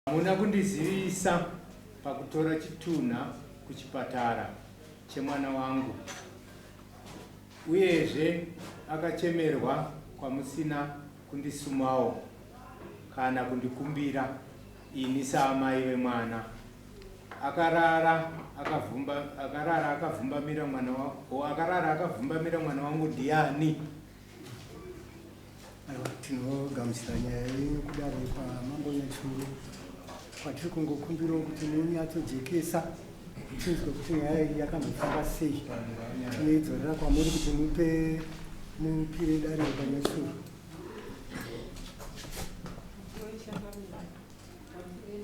Hamuna kundizivisa pakutora chitunha kuchipatara chemwana wangu uyezve akachemerwa kwamusina kundisumawo kana kundikumbira ini saamai vemwana. Akarara akavhumba akarara akavhumbamira mwana wa akarara akavhumbamira mwana wangu ndiani? Aiwa, tinogamuchira nyaya yenyu kudare kwaMambo Nyachuru kwatiri kungokumbirawo kuti munyatsojekesa tinzwe kuti nyaya iyi yakambofamba sei. Tinoidzorera kwamuri kuti mupe mupire dare kwaNyachuru.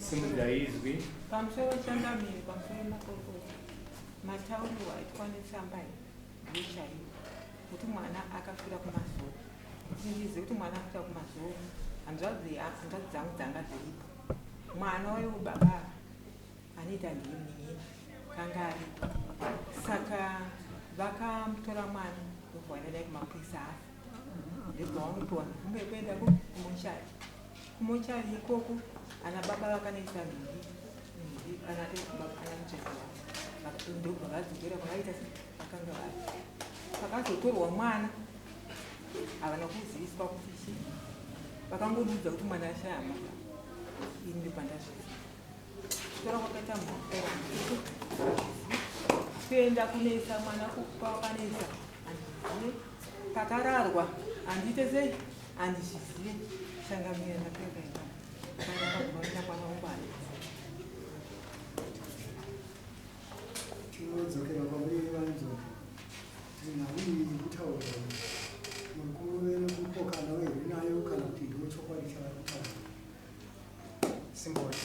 Simudza izwi. Pamusoro changamire, pamusoro makorokota. Mataurirwo aitwa netsamba iyi ndechaiwo kuti mwana akafira kumazuva. Kuti ndizive kuti mwana afira kumazuva, hanzvadzi hanzvadzi dzangu dzanga dziripo. Mwana uyu baba anoita ndiye munin'ina kanga ariko. Saka vakamutora mwana ndobva vaenda naye kumapurisa afa. Ndobva vamupiwa mvumo yekuenda kumochari. Kumochari ikoko ana baba vakanoisa nhumbi nhumbi ana ana mutsvete wavo ndobva vadzokera kwavaita vakanga vari. Pakazotorwa mwana havana kuziviswa kuti chii, vakangondiudza kuti mwana ashaya mwana. Ini ndopandazviziva. Kutora kwakaita mhosva kuenda kunoisa mwana kwavakanoisa handizive, pakararwa handiite sei handizvizive. Changamire ndapedza ipapo. Pandakaguma kwana wangu handizive. Tinodzokera kwamuri vanzou kuti nhau iyi iri kutaurwa iyi muri kuve nekupokanawo here nayo kana kuti ndiwo chokwadi chavari kutaura? Simboti,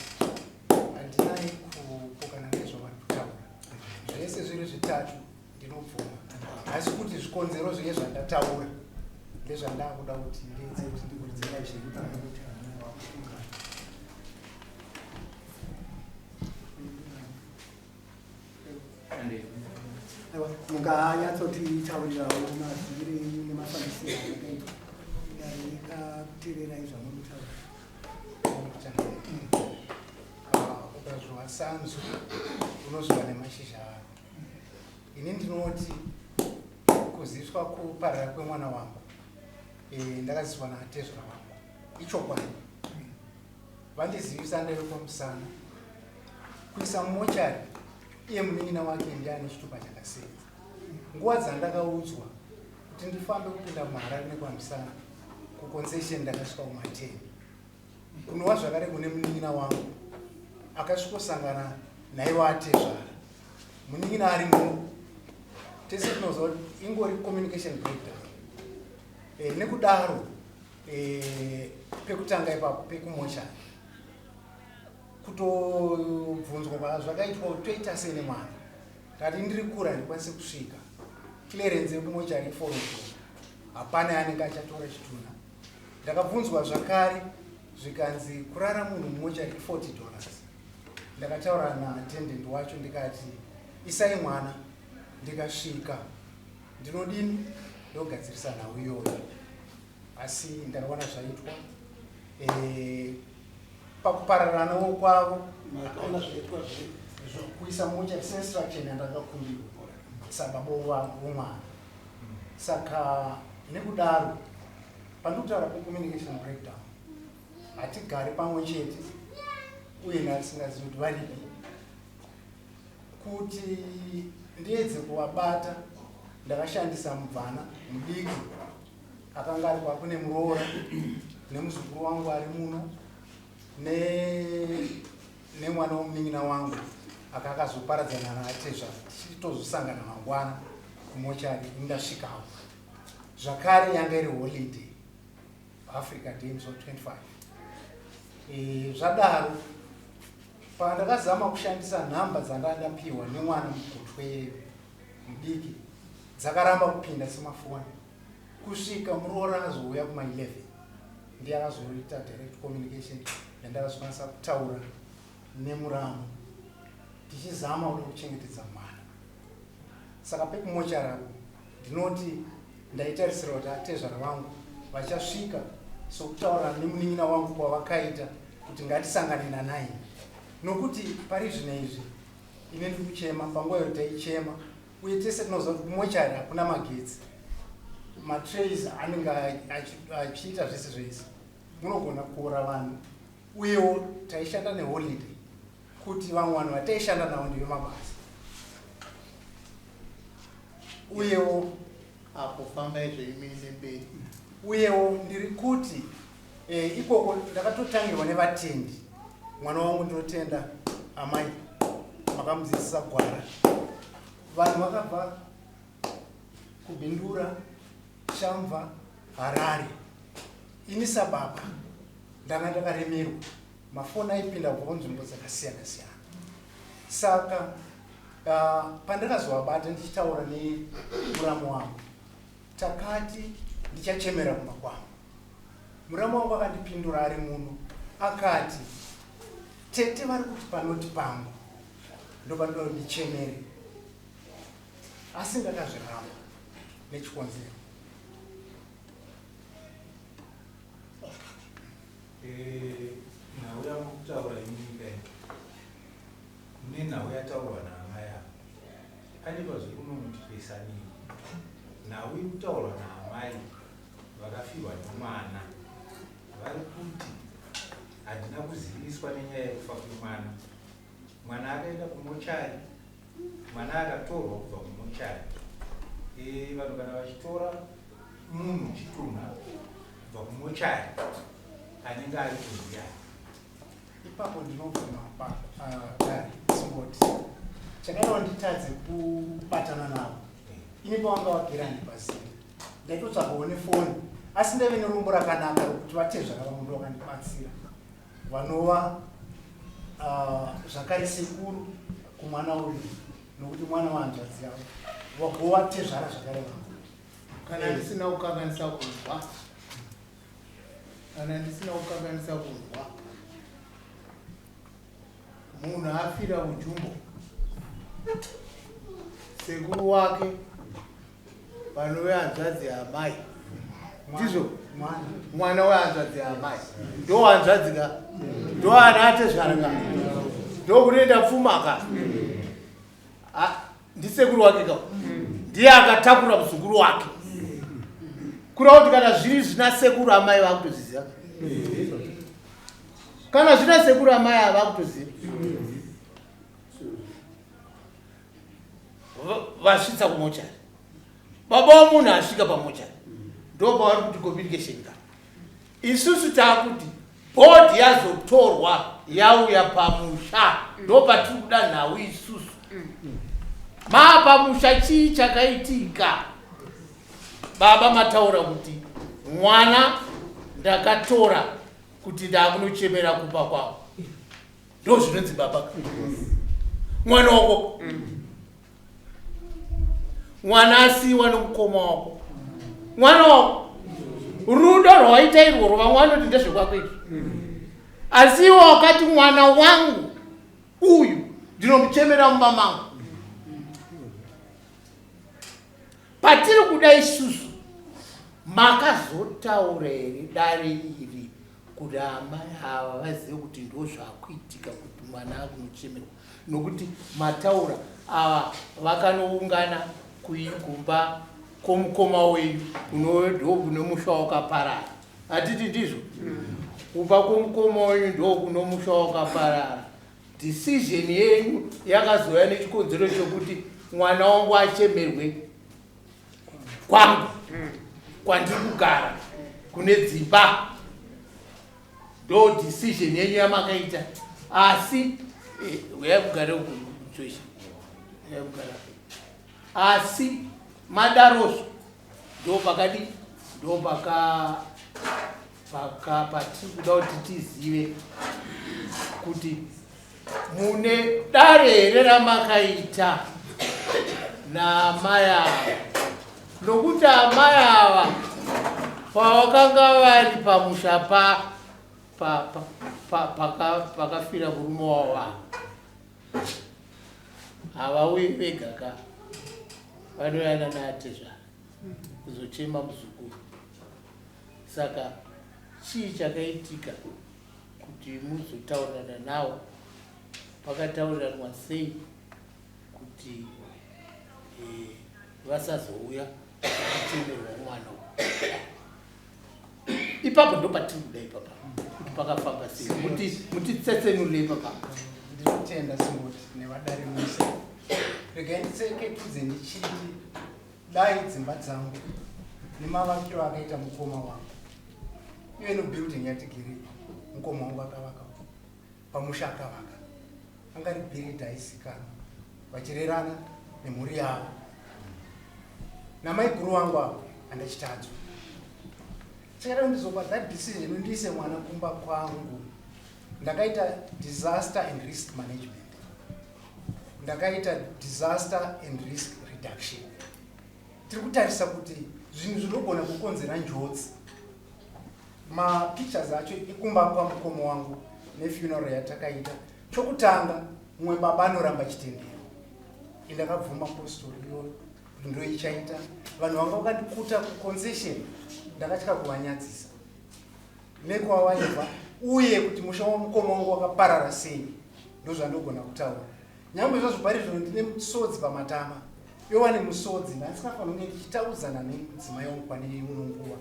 handinai kupokana nezvavari kutaura. Zvese zviri zvitatu ndinobvuma, asi kuti zvikonzero zviye zvandataura ndezvandakuda kuti ndiedze kuti ndikurudzira zviri pano kuti hamuna wakufunga. Aiwa, munganyatsotitaurirawo maziviro enyu nemafambisiro akaitwa dare rikateererai zvamuri kutaura. Ukazviwa sanzu unozviwa nemashizha aro. Ini ndinoti kuziviswa kuparara kwemwana wangu ndakaziswa natezvara wangu ichokwadi. Vandizivisa ndave kwamusana kuisa mumochari iye munin'ina wake ndiye ane chitupa chakasenza. Nguva dzandakaudzwa kuti ndifambe kupinda muHarare nekwamusana kuconcession ndakasvika kuma10 kunova zvakare kune munin'ina wangu akasvikosangana naivo atezvara munin'ina ari muno tese tinoziva kuti ingori communication breakdown nekudaro pekutanga ipapo pekumochari kutobvunzwa kwazvakaitwa kuti toita sei nemwana tati ndiri kura ndikwanise kusvika clearance yekumochari iforoko hapana anenge achatora chitunha. Ndakabvunzwa zvakare zvikanzi kurara munhu mumochari $40. Ndakataura naattendant wacho ndikati isai mwana ndikasvika ndinodini ndogadzirisa nhau iyoyo, asi ndakaona zvaitwa pakupararanawo kwavo. Makaona zvaitwa zvei? Kuisa mochari seinstruction yandakakumbirwa sababa womwana. Saka nekudaro pandikutaura pecommunication breakdown, hatigari pamwe chete uye ndatisingazivi kuti varipi. Kuti ndiedze kuvabata ndakashandisa mubvana mudiki akanga ari kwakune muroora nemuzukuru wangu ari muno nemwana womunin'ina wangu aka akazoparadzana naatezvara tichitozosangana mangwana kumochari ndasvikawo. Zvakare yanga iri holiday Africa Day musi wa 25. Zvadaro pandakazama kushandisa nhamba dzanga ndapiwa nemwana mugotwe mudiki dzakaramba kupinda semafoni kusvika muroora azouya kuma 11 ndiye akazoita direct communication yandakazokwanisa kutaura nemuramu tichizama kuda kuchengetedza mwana. Saka pekumocharapo ndinoti ndaitarisira kuti atezvara vangu vachasvika sokutaura nemunin'ina wangu kwavakaita kuti ngatisangane nanaini nokuti pari zvino izvi ini ndiri kuchema panguva iyo taichema uye tese tinoziva kuti kumochari hakuna magetsi matrays anenge achiita zvese zvese munogona kuora vanhu uyewo taishanda neholiday kuti vamwe vanhu vataishanda navo ndevemabasa uyewo apo fambai zvenyu muende mberi uyewo ndiri kuti eh, ikoko ndakatotangirwa nevatendi mwana wangu ndinotenda amai makamudzidzisa gwara vanhu vakabva kubindura shamva harare ini sababa ndanga ndakaremerwa mafoni aipinda kubva kunzvimbo dzakasiyana siyana saka pandakazovabata ndichitaura nemuramu wangu takati ndichachemera kumba kwangu muramu wangu akandipindura ari muno akati tete vari kuti panoti pangu ndopanoda kuti ndichemere asi ndakazviramba nechikonzero Eh, nhau yamukutaura imika mune nhau yataurwa naamai ava pane pazviri kunonoti pesanei nhau iri kutaurwa naamai vakafirwa nemwana vari kuti handina kuziviswa nenyaya yekufa kwemwana mwana akaenda kumochari mwana akatorwa kubva kumochari e, vanhu kana vachitora munhu chitunha kubva kumochari anenge ari kundiani ipapo ndinobvuma padare simboti chakaitawo nditadze kubatana navo ini pawanga wagera handipazivi ndaitotsvagawo nefoni asi ndaive nerombo rakanaka rokuti vatezvara vangu ndo vakandibatsira vanova zvakare sekuru kumwana uyu nokuti mwana wahanzvadzi yavo vagova tezvara zvakare vangu kana ndisina kukanganisa kunzwa kana ndisina kukanganisa kunzwa munhu afira kujumbo sekuru wake vanove hanzvadzi yaamai ndizvo mwana wehanzvadzi yaamai ndo hanzvadzi ka ndo ana atezvara ka ndokunoenda pfuma ka ndisekuru wake ka ndiye akatakura muzukuru wake kureva kuti kana zviri zvina sekuru amai vakutozviziva kana zvina sekuru amai ava vakutoziva vasvitsa kumochari baba wamunhu asvika pamochari ndo pavari kuti communication ka isusu taakuti bhodhi yazotorwa yauya pamusha ndo patiri kuda nhau isusu maa pamusha chii chakaitika baba mataura kuti mwana ndakatora kuti ndakunochemera kumba kwavo ndo zvinonzi baba mwana wako mwana asiiwa nomukoma wako mwana wako rudo rwawaita irworwo vamwe vanoti ndezvekwako izvi asi iwe wakati mwana wangu uyu ndinomuchemera mumba mangu patiri kuda isusu makazotaura here dare iri kuti amai ava vazive kuti ndozvakuitika kuti mwana akunochemerwa nokuti mataura ava vakanoungana kumba kwomukoma wenyu ndo kune musha wakaparara hatiti ndizvo kumba kwomukoma wenyu ndo kuno musha wakaparara decision yenyu yakazouya nechikonzero chokuti mwana wangu achemerwe kwangu kwandiri kugara kune dzimba ndo decision yenyu yamakaita asi eh, uyai kugare kujoisha uyai kugara asi madarozvo ndo pakadi ndo paka paka patiri kuda kuti tizive kuti mune dare here ramakaita naamai ava nokuti amai ava pavakanga vari pamusha pa pakafira murume wavo havauyi vega ka vanoyana naatezvara kuzochema muzukuru saka chii chakaitika Kuti muzotaurirana nawo, pakatauriranwa sei kuti vasazouya kuchemerwa mwana uyu? Ipapo ndo patiri kuda ipapa, kuti pakafamba sei, mutitsetsenure ipapa. Ndinotenda Simboti nevadare muse. Regai nditseketudze ndichiti dai dzimba dzangu nemavakiro akaita mukoma wangu, ive nobuilding yatigiri, mukoma wangu akavaka pamusha, akavaka angari bhiridha aizikanwa, vachirerana nemhuri yavo namaiguru wangu avo handachitadzwa. Saka ndizopa that decision, ndiise mwana kumba kwangu, ndakaita disaster and risk management, ndakaita disaster and risk reduction. Tiri kutarisa kuti zvinhu zvinogona kukonzera njodzi. Mapictures acho ikumba kwamukoma wangu nefuneral yatakaita. Chokutanga, mumwe baba anoramba chitendero, indakabvuma postori iyoyo kuti ndoichaita. Vanhu vanga vakandikuta kuconcession, ndakatya kuvanyadzisa nekwavaibva uye kuti musha wamukoma wangu wakaparara sei. Ndozvandogona kutaura. Nyangwe zvazvo pari zvino ndine musodzi pamatama, iwo ane musodzi, ndandisikafanira kunge ndichitaudzana nemudzimai wangu pane ino nguva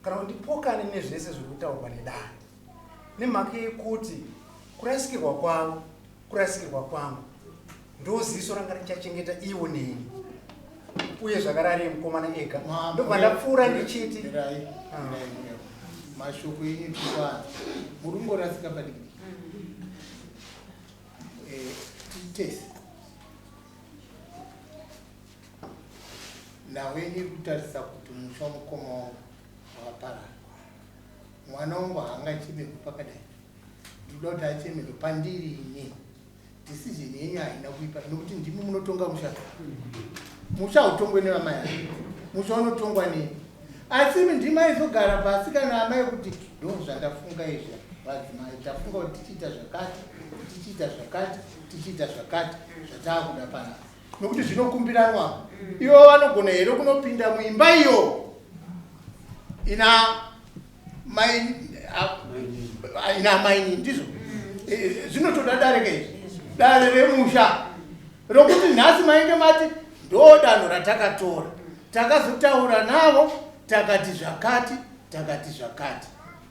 kana kuti ndipokane nezvese zviri kutaurwa nedare, nemhaka yekuti kurasikirwa kwavo kurasikirwa kwangu. Ndoziso ranga richachengeta ivo neni uye zvakarariye mukomana ega. Ndobva ndapfuura ndichiti Mirai, mirai, mirai. Mashoko enyu tikwana, muri kungorasika padiki. Titese nhau yenyu iri kutarisa kuti musha wamukoma wangu wakaparara, mwana wangu haangachemerwi pakadai, ndinoda kuti achemerwe pandiri ini. Decision yenyu haina kuipa, nokuti ndimi munotonga musha. Musha hautongwe nevamai ava, musha unotongwa neni. Asi imi ndimaizogara pasi kana amai kuti ndo zvandafunga izvi, vadzimai, tafunga kuti tichiita zvakati, tichiita zvakati, tichiita zvakati, zvataakuda panapa, nokuti zvinokumbiranwa. Ivo vanogona here kunopinda muimba iyo ina mai ina maini? Ndizvo zvinotoda dare kaizvi, dare remusha rokuti nhasi mainge mati ndo danho ratakatora, takazotaura navo, takati zvakati, takati zvakati.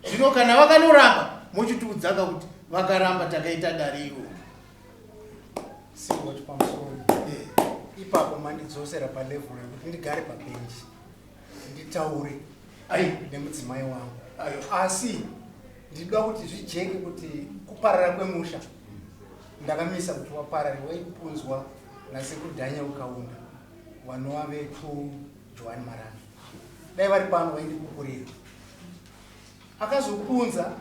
Zvino kana vakanoramba, mochitiudzaka kuti vakaramba, takaita dare iroro. Singoti pamusoro ipapo mandidzosera palevel yekuti ndigare pabhenji nditaure ai nemudzimai wangu. Ayo. Asi ndinoda kuti zvijeke kuti kuparara kwemusha ndakamisa kuti waparare waipunzwa nasekuru Daniel Kaunda, vanova vekuJohani Marana. Dai vari pano vaindikukurira. Akazopunza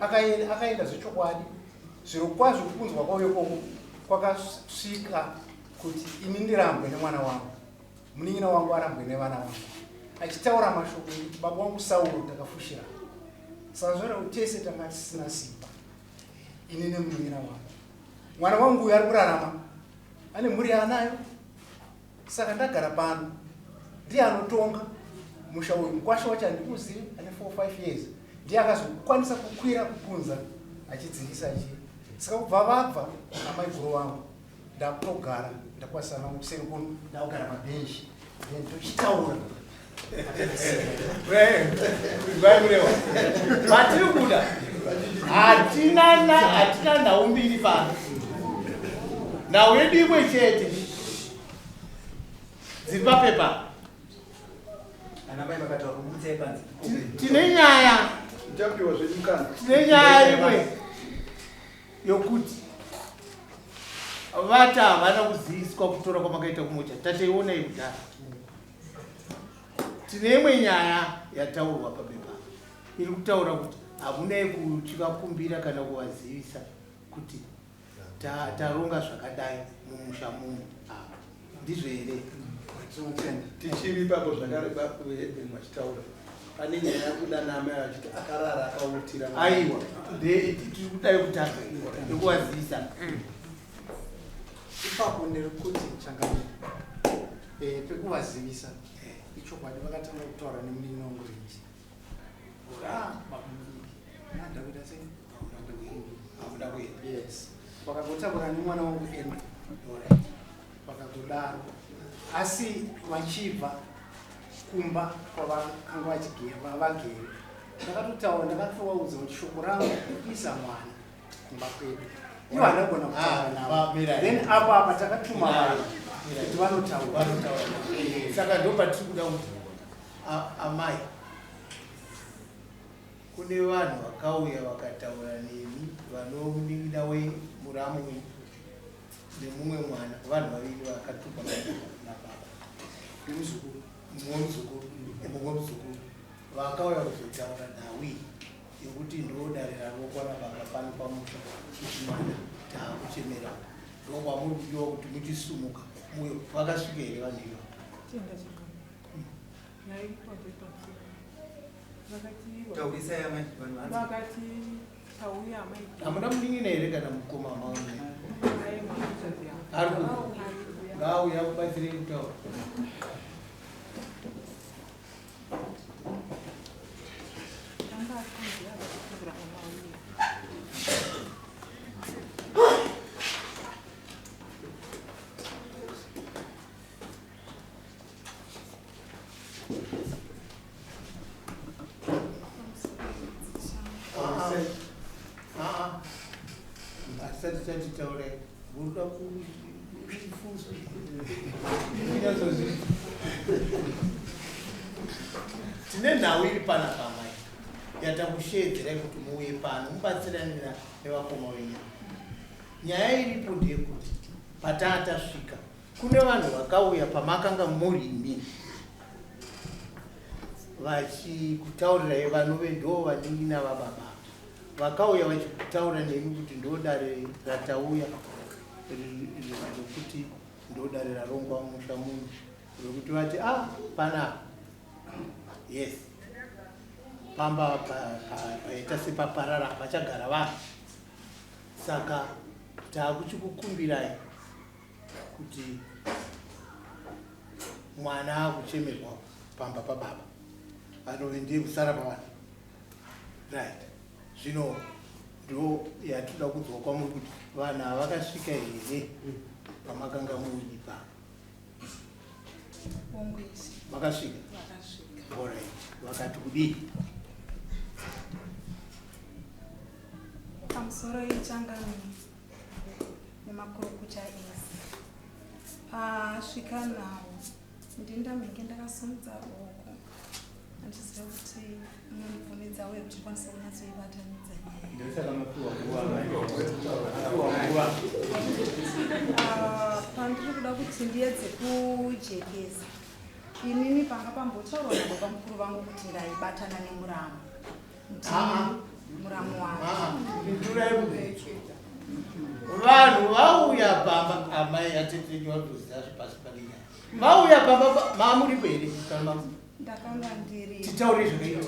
akaenda zvechokwadi. Zviro kwazvo kupunzwa kwavo ikoko kwakasvika kuti ini ndirambwe nemwana wangu, munin'ina wangu arambwe nevana vangu, achitaura mashoko ekuti baba wangu Sauro takafushira. Saka zvoreva kuti tese tanga tisina simba, ini nemunin'ina wangu. Mwana wangu uyu ari kurarama, ane mhuri yaanayo. Saka ndagara pano, ndiye anotonga musha uyu. Mukwasha wacho handikuzivi, ane 4 5 years, ndiye akazokwanisa kukwira kupunza achidzivisa achi. Saka kubva vabva amaiguru vangu, ndakutogara ndakwasana kuseri kuno, ndakugara pabhenji, then tochitaura. Murewa, patiri kuda hatina nhau mbiri pano, nhau yedu imwe chete dziri papepa. Ana mai vakataura kubutsai panze. Tine nyaya. Tapiwa zvedu mukana. Tine nyaya imwe yokuti vati havana kuziviswa kutora kwamakaita kumocha, tateiona kudhara. Tine imwe nyaya yataurwa pabepa iri kutaura kuti hamunai kuchivakumbira kana kuvazivisa kuti taronga zvakadai mumusha muno apa. Ndizvo here? Tichiri ipapo zvakare, headman vachitaura, pane nyaya yakuda naamai vachiti akarara akautira. Aiwa, tiri kudai kutanga yekuvazivisa. Ipapo ndiri kuti changamire, pekuvazivisa ichokwadi, vakatanga kutaura nemunin'ina wangu Renji, baba mudiki nada kuita sei. Hamuna kuenda. Yes, vakagotaura nemwana wangu Andrew. Alright. Vakagodaro, asi vachibva kumba kwavakanga vagere, ndakatotaura, ndakatovaudza kuti shoko rangu kuisa mwana kumba kwedu. Ivo handagona kutaura Ah, navo. mirai. Then apo apa takatuma Mirai. vanhu Mirai. kuti vanotaura. Vanotaura. Saka ndo patiri kuda kuti amai, kune vanhu vakauya vakataura nemi, vanonin'ina wemuramu wenyu nemumwe mwana, vanhu vaviri vakatukwa nababa. Nemuzukuru. Mumwe muzukuru, mumwe muzukuru, vakauya kuzotaura nhau iyi yekuti ndo dare rarokwa nababa pano pamusha, kuti mwana taakuchemera, ndokwamuri kudiwa kuti muchisumuka muyo. Vakasvika here vanhu ivavo? Tenda chigama. Nairipo ndepamusoro. Vakati Taurisai amai, vanhu vanzi. Vakati tauya amai. Hamuna munin'ina here kana mukoma maune? Ai, mwanamukadzi yangu. Ari kupi? Ngaauya akubatsirei kutaura. Anga akunzi akatikumbira mwana uya. Aa, asati tatitaurai, munoda kufusa inyatsozvi. Tine nhau iri panapa amai, yatakusheedzerai kuti muuye pano mubatsirane nevakoma venyu. Nyaya iripo ndeyekuti pataa tasvika kune vanhu vakauya pamakanga murimi vachikutaurirai, vanove ndo vanin'ina vababa, vakauya vachikutaura nemi kuti ndo dare ratauya rokuti ndo dare rarongwa musha muno, rokuti vati a panapa, yes, pamba paita sepaparara, pachagara vanhu, saka taakuchikukumbirai kuti mwana akuchemerwa pamba pababa, anove ndiye kusara pavanhu. Right, zvino ndo yatinoda kunzwa kwamuri kuti vanhu ava vakasvika here pamakanga muri pa? Ongwezi. Vakasvika? Vakasvika. Alright, vakati kudii? Pamusoro yechangamire nemakurukuta ese, pasvika nawo ndindamhenge ndakasimudza ruoko, handizive kuti munondibvumidza uye kuti ndikwanise kunyatsoibatanidza nyaya. Ndosaka mapiwa nguva, amai. Mapiwa nguva. Ah, pandiri kuda kuti ndiedze kujekesa, inini panga pambotaurwa nababa mukuru vangu kuti ndaibatana nemuramu, Ah. ndini muramu wake. Pindurai mubvunzo. Vanhu vauya pamba, amai, atetenyu vatoziva zvepasi pane nyaya. Vauya pamba mamuripo here kana Ndakanga ndiri. Titaure zvakaita.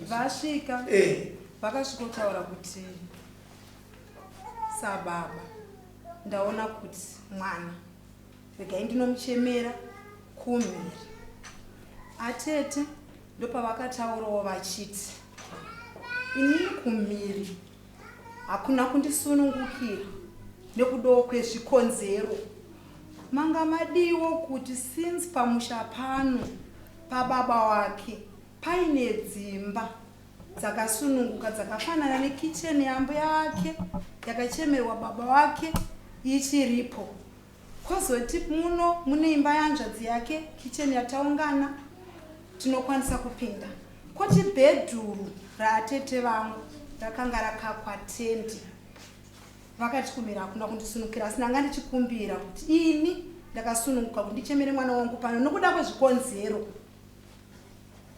Vasvika, vakasvikotaura kuti sababa ndaona kuti mwana regai ndinomuchemera kumhiri. Atete ndopavakataurawo vachiti inini kumhiri hakuna kundisunungukira nekudawo kwezvikonzero. Manga madiwo kuti since pamusha pano pababa wake paine dzimba dzakasununguka dzakafanana nekicheni yambuya vake yakachemerwa baba wake ichiripo, kwozoti muno mune imba yanzvadzi yake, kicheni yataungana tinokwanisa kupinda, kwoti bhedhuru raatete vangu rakanga rakakwa tendi. Vakati kumira hakuna kundisunungukira, asi ndanga ndichikumbira kuti ini ndakasununguka kuti ndichemere mwana wangu pano nokuda kwezvikonzero.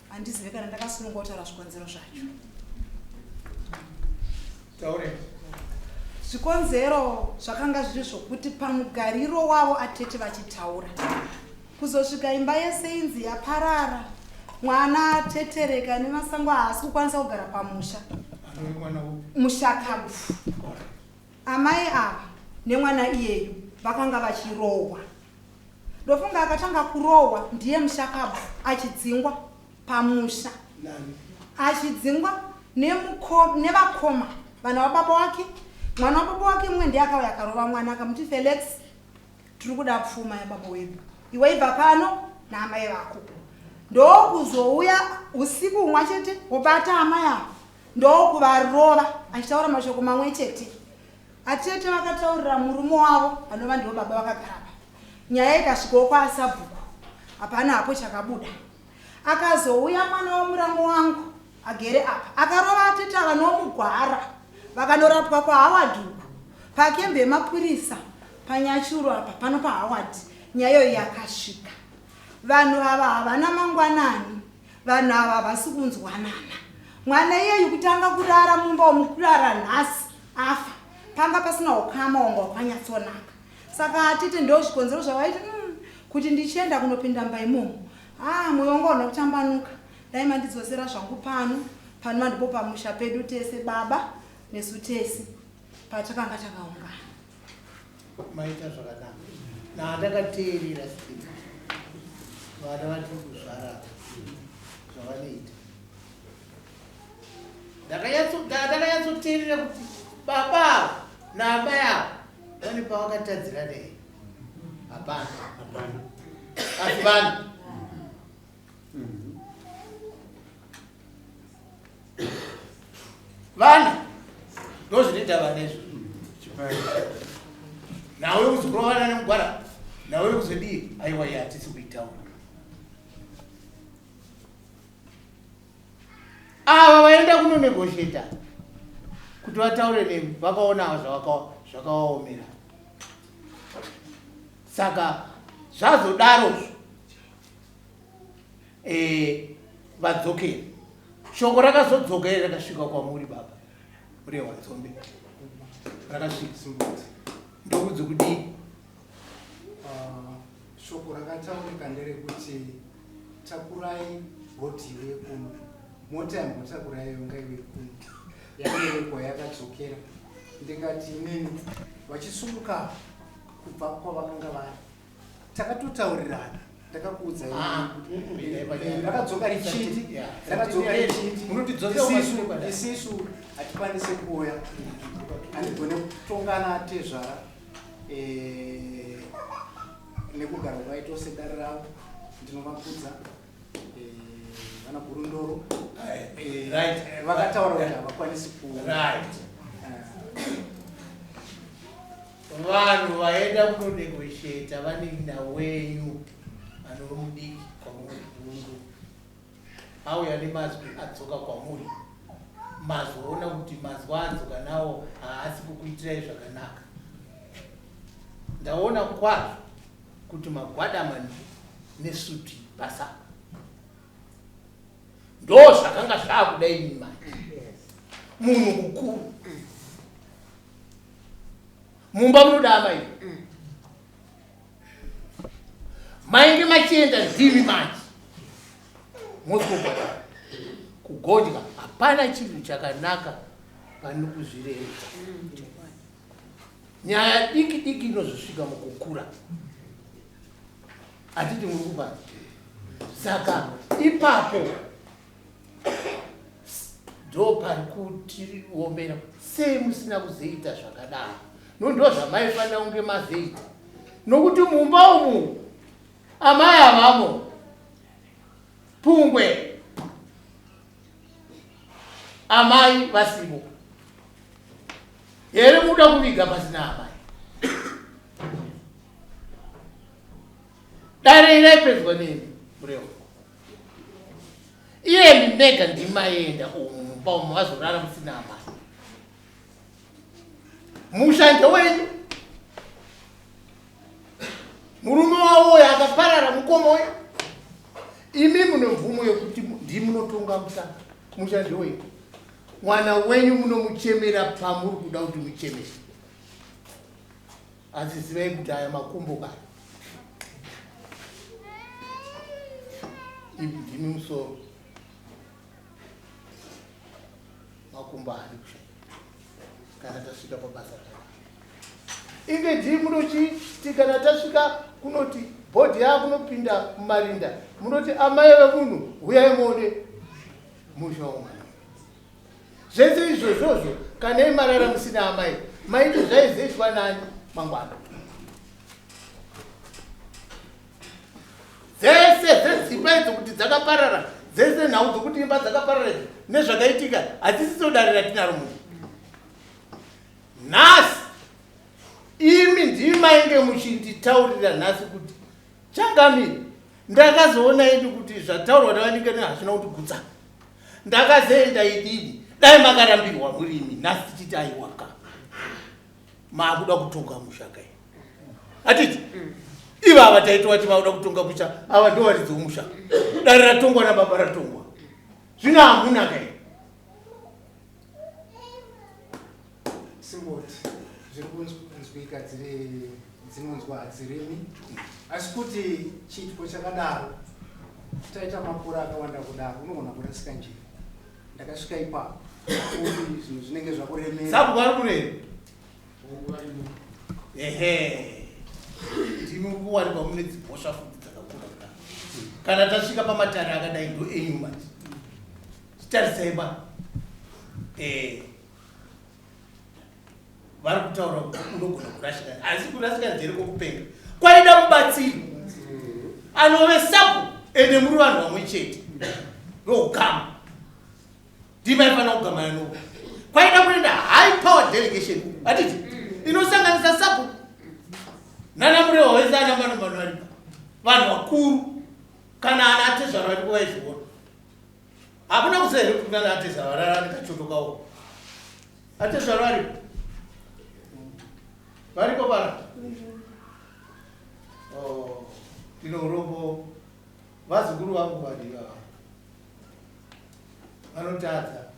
Handizive kana ndakasununguka kutaura zvikonzero zvacho. Taure. Zvikonzero zvakanga zviri zvokuti pamugariro wavo atete vachitaura, kuzosvika imba yese inzi yaparara, mwana atetereka nemasango, haasi kukwanisa kugara pamusha. Anove mwana upi? Mushakabvu. Amai ava nemwana iyeyu vakanga vachirohwa. Ndofunga akatanga kurohwa ndiye mushakabvu, achidzingwa pamusha. Nani? Achidzingwa nevakoma vana vababa wake. Mwana wababa wake mumwe ndiye akauya akarova mwana akamuti Felix tiri kuda pfuma yababa wedu. Iwe ibva pano naamai vako. Ndokuzouya usiku humwa chete wobata amai ava ndokuvarova achitaura mashoko mamwe chete. Atete vakataurira murume wavo vanova ndivo baba vakagara apa. Nyaya ikasvikawo kwaasabhuku hapana hapo chakabuda. Akazouya mwana wamuramu wangu agere apa akarova atete ava nomugwara vakanorapwa kwaHoward uku pakembe yemapurisa panyachuru apa pano paHoward nyaya iyoyo yakasvika. Vanhu ava havana mangwanani vanhu ava havasi kunzwanana. Mwana iyeyu kutanga kurara mumba umu kurara nhasi afa panga pasina ukama wanga wakanyatsonaka saka atete ndo zvikonzero zvavaiti kuti ndichienda kunopinda mumba imomo ah moyo wangu hauna kutambanuka dai mandidzosera zvangu pano panova ndipo pamusha pedu tese baba nesu tese patakanga takaungana. Maita zvakanaka nandakateerera speaker vana vatiri kuzvara zvavanoita ndakanyatsoteerera kuti baba ava naamai ava vane pavakatadzira nei hapana asi vana vana ndozvinoita vana izvo nhau yekuzorovana nemugwara nhau yekuzodii aiwa iye hatisi kuitaura ava vaenda kunonegosheta kuti vataure nemi vakaonawo zvakawaomera saka zvazodarozvo eh, vadzokera shoko rakazodzoka iri rakasvika kwamuri baba murehwa nzombe rakasvika ndokudzi kudii ah, shoko rakataurika nderekuti takurai bhodhi iwe kuno mota yambotakura iyo ngaiwe kuno yaberekwa yakadzokera ndikati inini vachisumuka kubva kwavakanga vari takatotaurirana ndakakuudzai ah, rakadzoka richiti rakadzoka richiti isisu hatikwanise kuuya handigone kutongana tezvara eh, nekugara kwaita sedare ravo ndinovakudza eh, vana gurundoro eh, vakataura kuti havakwanisi ku right Vanhu vaenda kunonegotiata vanin'ina wenyu anove mudiki kwamuri Bundu auya nemazwi adzoka kwamuri mazoona kuti mazwi aadzoka nawo haasi kukuitirai zvakanaka ndaona kwazvo kuti magwadama nesuti basa ndo zvakanga zvakuda imi manje munhu mukuru mumba munoda amai mainge machienda ndimi manje mozikobhadhara kugodya hapana chinhu chakanaka pane kuzvireredza nyaya diki diki inozosvika mukukura hatiti muri kubanza saka ipapo ndopari kutiomera sei musina kuzoita zvakadaro no ndo zvamaifanira kunge mazoita nokuti mumba umu amai avamo pungwe amai vasimo here muda kuviga pasina amai dare iraipedzwa nemi murevo Iyemi mega ndimaenda umu mumba umu vazorara musina amai. Musha ndewenyu. Murume wavo uyo akaparara mukoma uyo. Imi mune mvumo yekuti ndimunotonga musha. Musha ndewenyu. Mwana wenyu munomuchemera pamuri kuda kuti muchemere. Asi zivai kuti aya makumbo kaya. Imi ndimi musoro. Makumbo haadi kushaya. Kana tasvika pabasa rakadai. Inge ndii munochiti kana tasvika kunoti bhodhi yakunopinda mumarinda munoti amai vemunhu huyai muone musha womwana. Zvese izvozvozvo kana imarara musina amai Maiti zvaizoitwa nani mangwana? Dzese dzedzimba idzo kuti dzakaparara, dzese nhau dzokuti imba dzakaparara idzi nezvakaitika hadzisiso dare ratinaro muno. Nhasi imi ndimi mainge muchinditaurira nhasi kuti changamire, ndakazoona ini kuti zvataurwa navanikani hazvina kundigutsa. Ndakazoenda idini, dai makarambirwa muri imi nhasi tichiti aiwaka maakuda kutonga musha kai hatiti ivava taitwa ti vakuda kutonga musha ava ndo varidzi vomusha dare ratongwa nababa ratongwa zvino hamuna kai Simboti zviri kunzwika dziri dzinonzwa hadziremi asi kuti chiitiko chakadaro taita makore akawanda kudaro unogona kurasika njere ndakasvika ipapo kuti zvinhu zvinenge zvakuremera Sabhuku vari kureva ehe ndimi kuwanikwa mune dzimhosva futi dzakakura kudaro kana tasvika pamatare akadai ndo enyu manje chitarisai ba eh vari kutaura kuti unogona kurashika asi kurasika njere kwokupenga kwaida mubatsiri anove sabu ende muri vanhu vamwe chete ndougama ndimaifanira kugamana noku kwaida kuenda high power delegation atiti inosanganisa sabu nana murewa wese ana manomano varipo vanhu vakuru kana ana atezvara varipo vaizviona Hakuna kuziva here kuti kunana atezvara varara nekachoto kawo. Atezvara varipo. Varipo pana. Oh, ndine urombo vazukuru vangu vari ivava. Vanotadza.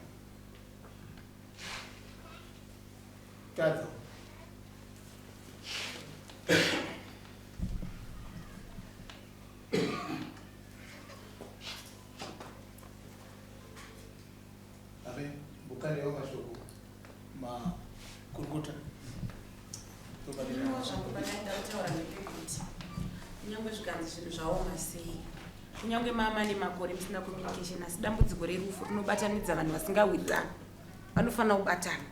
Tadza. Amen. Bukarewo mashoko makurukota. Iniwo zvangu pandaida kutaura ndepekuti kunyange zvikanzi zvinhu zvaoma sei kunyange mama nemakore musina communication asi dambudziko rerufu rinobatanidza vanhu vasingawirirani vanofanira kubatana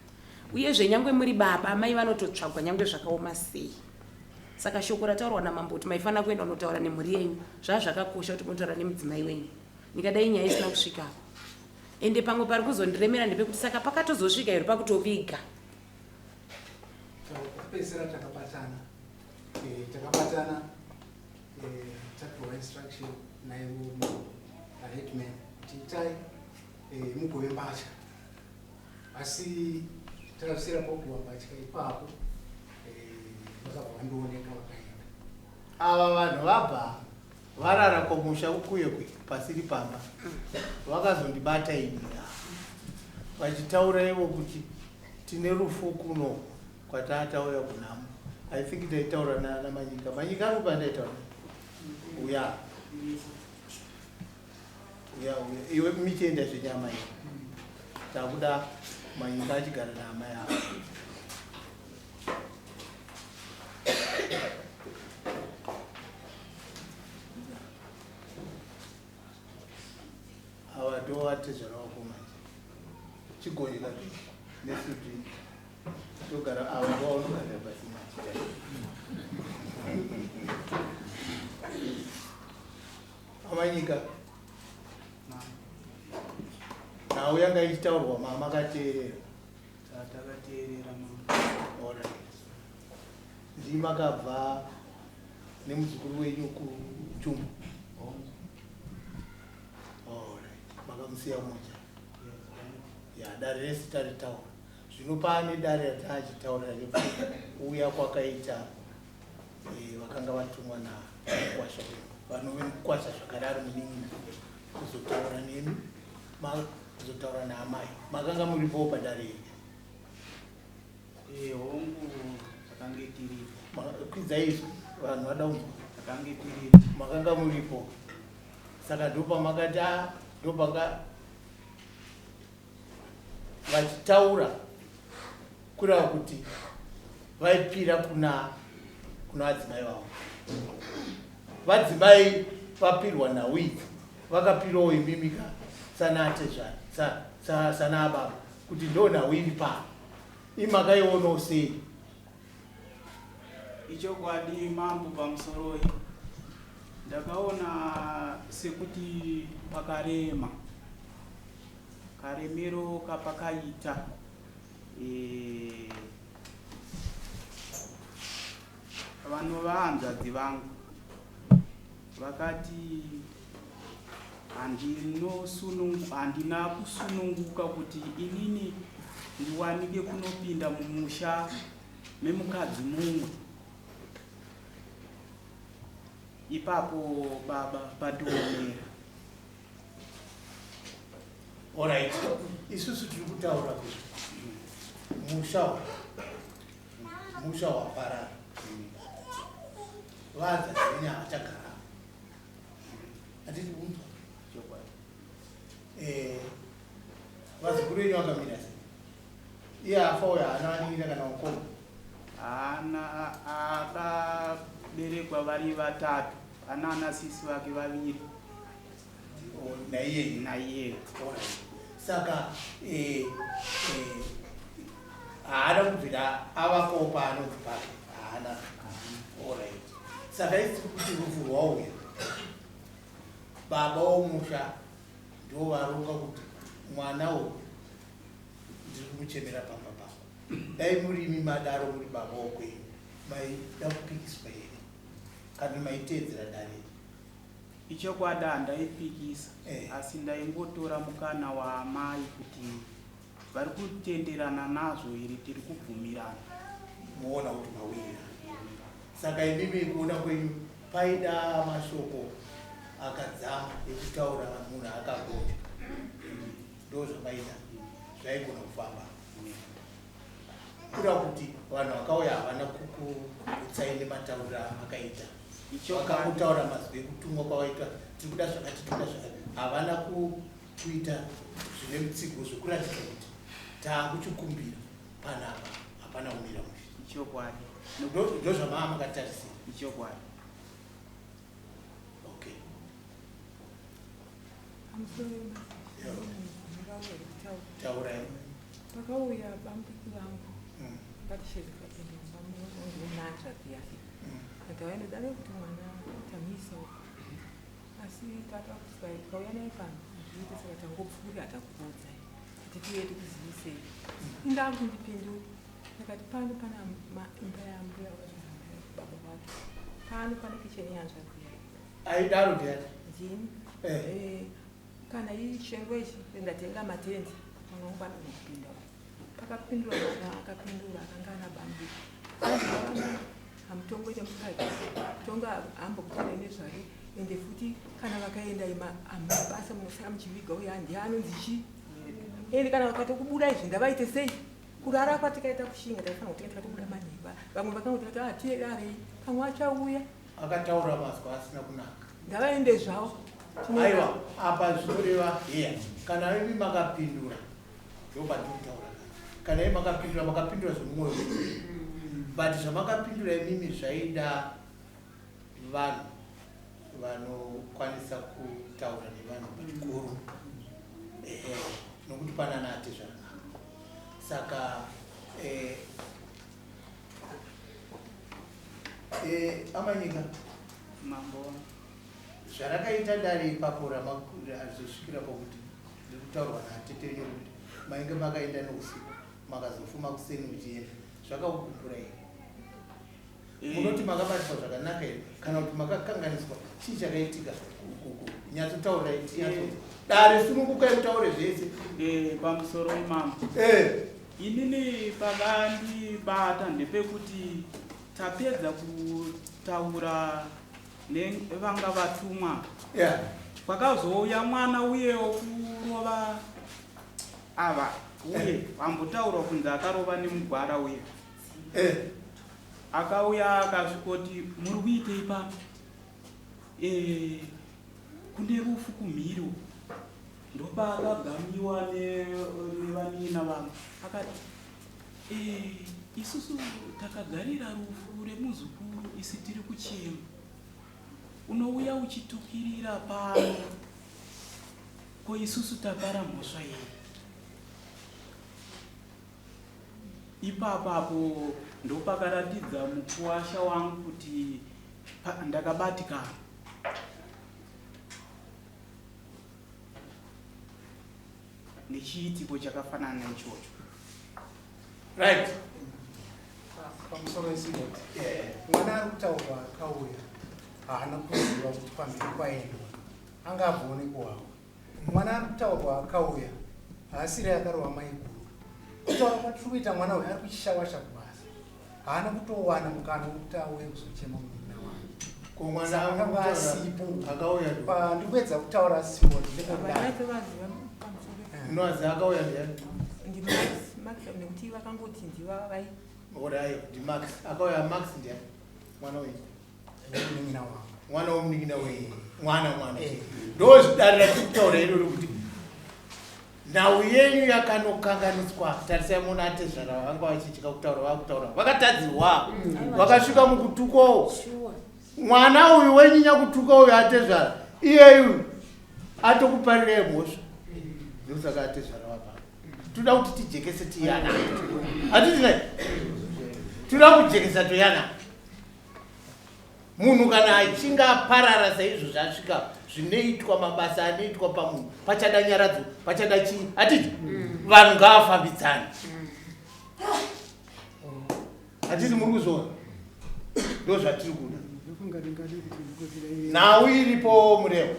uyezve nyange muri baba amai vanototsvagwa nyange zvakaoma sei Saka shoko rataurwa namambo kuti maifanira kuenda kunotaura nemhuri yenyu zvaa zvakakosha kuti munotaura nemudzimai wenyu. Ndikadai nyaya isina kusvika apa. Ende pamwe pari kuzondiremera ndepekuti saka pakatozosvika here pakutoviga. Kupedzisira takabatana eh, takabatana eh, tapiwa instruction naivo headman kuti itai eh, mugove mbatya asi takazvisiyira popiwa mbatya ipapo vakabva vandioneka vakaenda ava vanhu vabva varara kumusha kukuyekwe pasiri pamba vakazondibata ini vachitaura ivo kuti tine rufu kuno kwatatauya kunhamo i think ndaitaura namanyika manyika ari kupa ndaitaura uya Uya uya iwe michienda zvenyama iyo. Takuda manyika achigara naamai avo. Ava ndovatezvara wako manje. Chigonye kapi nesuti togara ava ndovaunogara pasi manje. Amanyika nhau yanga ichitaurwa mama makateerera takateerera mama alright ndii makabva nemuzukuru wenyu kuchumbu alright makamusiya moja ya dare rese taritaura zvino paane dare rataachitaura rekuuya kwakaita Eh, vakanga vatumwa namukwasha vanove mukwasha zvakare ari munin'ina kuzotaura nemi kuzotaura naamai makanga muripowo padare iri eh, hongu takange tiripo kwidzai izwi vanhu vada kunzwa takange tiripo makanga muripo saka ndopamakati a ah, ndopanga vachitaura kureva kuti vaipira kuna kuna vadzimai vavo vadzimai vapirwa nhau idzi vakapirawo imimika sana atezvara sana ababa kuti ndo nhau iri pano. Imakaionawo sei? Ichokwadi mambo pamusoroi ndakaona sekuti pakarema karemero kapakaita e, vanova hanzvadzi vangu vakati handina kusununguka kuti inini ndiwanike kunopinda mumusha memukadzi mumwe ipapo baba pandiomera. Alright, isusu tiri kutaura kuti musha musha waparara vanza dzenyu havachagara hatiti kunzwa Chokwadi. Eh, vazukuru venyu vakamira sei? Iye afa uyo haana vanin'ina kana vakoma? Haana, akaberekwa vari vatatu, ana ana sisi vake vaviri. Oh, naiye? Naiye. Alright. Saka eh, eh, haana kubvira avapo paanonzi pake haana. Alright. Saka isi kuti rufu rwauya baba womusha ndo varonga kuti mwana uyu ndiri kumuchemera pamba pako. Dai muri imi madaro muri baba wokwenyu maida kupikiswa here kana maiteedzera dare? Ichokwadi handaipikisa, Eh. asi ndaingotora mukana waamai kuti vari kutenderana nazvo here, tiri kubvumirana. Muona kuti mawirira. Saka imimi kuona kwenyu paida mashoko akadzama ekutaura munhu akagonja ndo zvamaida zvaigona kufamba kura kuti vanhu vakauya havana kukugutsai nematauriro amakaita vakangotaura mazwi ekutumwa kwavaita tiri kuda zvakati tiri kuda zvakati havana kuita zvine mutsigo zvekuratidza kuti taakuchikumbira panapa hapana kumira mushe. Ichokwadi. Ndozvamaa makatarisira. Ichokwadi. Okay. Pamusoro. Taurai. Pakauya bamudiki vangu vatishedzeka kuenda kumba munonzva yake ndauya ndodare kuti mwana tamuisa uko asi tata kuti tikauya naye pano zviite saka tangopfuurira takuudzai kuti tiuye tikuzivisei indaa kuti ndipindure ndakati pano pana imba yambuya baba wake pano pane kicheni yanzvadzi yake. Aidaro ndiani? Ndini. Eh. Eh, kana ichengo ichi ndatenga matendi mwana wangu anogona kupinda pakapindura mwana akapindura akanga ana bambi hamutongoita mukadzi tonga hambokutaura nezvake ende futi kana vakaenda ima hamabasa munosara muchiviga uye handi anonzi chii ende kana vakatokubuda izvi ngavaite sei kurara kwatikaita kushinga taifanira kutenga tikatobuda manheva vamwe vakangoti vati atiyerarei pamwe achauya. Akataura mazwi asina kunaka. Ngavaende zvavo. Aiwa, apa zvinoreva heya kana imi makapindura ndopandikutaura kana imi makapindura makapindura zvemumwoyo wenyu but zvamakapindura imimi zvaida vanhu vanokwanisa kutaura nevanhu pachikuru ehe nokuti panana ati zvakanaka saka eh, eh, amanyika Mambo. Zvarakaita dare ipapo razosvikira pakuti ndiri kutaurwa natete venyu kuti mainge makaenda neusiku makazofuma kuseni muchienda zvakakugumbura here? Munoti makabatiswa zvakanaka here kana kuti makakanganiswa? Chii chakaitika? Nyatsotaurirai tinyatso dare sunungukai mutaure zvese. Pamusoro mambo. Inini pakandibata ndepekuti tapedza kutaura nevanga vatumwa kwakazouya mwana uyewo kurova ava uye vambotaurwa kunzi akarova nemugwara uye akauya akasvikoti muri kuitei pano kune rufu kumhiri uku ndopaakagamiwa nevanina vangu akati isusu takagarira rufu remuzukuru isi tiri kuchema unouya uchitukirira pano ko isusu tapara mhosva yei? Ipapapo ndopakaratidza mukuwasha wangu kuti ndakabatikana. Nechiitiko chakafanana naichocho. Right. Pamusoro wesinoti mwana ari kutaurwa akauya haana kuziva kuti pamberi kwaendwa anga abvawo nekuwawa. Mwana ari kutaurwa akauya haasiri akarova maiguru. Kutaura kwatiri kuita mwana uyu ari kuchishawasha kubasa, haana kutowana mukana wekuti auye kuzochema munin'ina wake. Ko mwana Saka ari akanga kutaura asipo. akauya ndo? Ndiri kuedza kutaura simboti ndekudai. Vaitovaziva pamusoro. Unowazi akauya ndiani? NdiMax, Max nekuti vakangoti ndiva vai. Orayo ndiMax. Akauya Max ndiani? Mwana wenyu. Munin'ina wangu. Mwana womunin'ina wenyu. Mwana mwana. Ndozvidarira tiri kutaura iroro kuti nhau yenyu yakanokanganiswa. Tarisai muona atezvara vanga vachitya kutaura vakutaura. Vakatadzirwa. Vakasvika mukutukwawo. Mwana uyu wenyu nyakutuka uyu atezvara. Iyeyu atokuparirai mhosva. Ndosaka atezvara vapa. Toda kuti tijekese tiyana. Hatiti nai? Toda kujekesa toyana. Munhu kana achinge aparara saizvo zvasvika zvinoitwa mabasa anoitwa pamunhu pachada nyaradzo pachada chii hatiti vanhu ngavafambidzane hatiti muri kuzviona ndo zvatiri kuda Ndofunga ndingade kuti ndikodzera nhau iripo murevo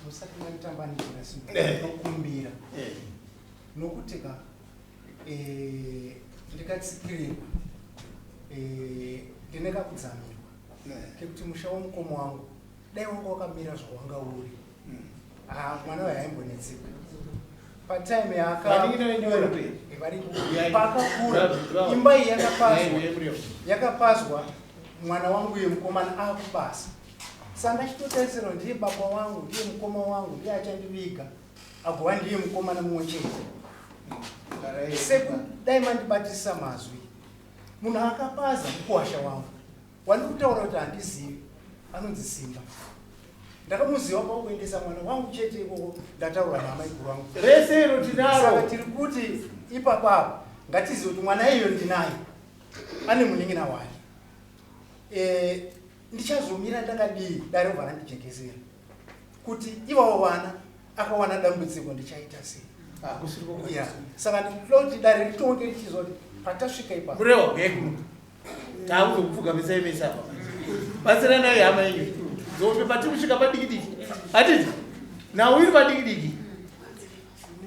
Musati manditambanudzira simba ndinokumbira nokuti ka ndikatsikirirwa ndine kakudzamirwa kekuti musha womukoma wangu dai wanga wakamira zvawanga uri. Mwana uyu haimbonetseka patime Vanin'ina venyu vari kupi? Varipo. Uyai. Paakakura Bravo. imba iyi Uyai, uyai. yakapazwa mwana wangu uye mukomana akubasa. Saka ndachitotarisirwa ndiye baba wangu, ndiye mukoma wangu, ndiye achandiviga, agova ndiye mukomana mumwe chete. Sekudai mandibatisa mazwi, munhu akapaza mukuwasha wangu wandiri kutaura kuti handizivi anonzi Simba. Ndakamuziva pakuendesa mwana wangu chete ikoko, ndataura naamaiguru wangu. Rese iro tinaro. Saka tiri kuti ipapapo ngatizive kuti mwana iyo ndinaye ane munin'ina wake. Ndichazomira ndakadii dare robva randijekesera kuti ivavo vana akawana dambudziko ndichaita sei? Yeah. Saka ndinoda kuti dare ritonge richizwa kuti patasvika ipapo. Murewa gekuno. Takuzokupfugamisa imese apa. Batsiranai hama yenyu. Zombe patiri kusvika padiki diki. Hatiti? Nhau iri padiki diki.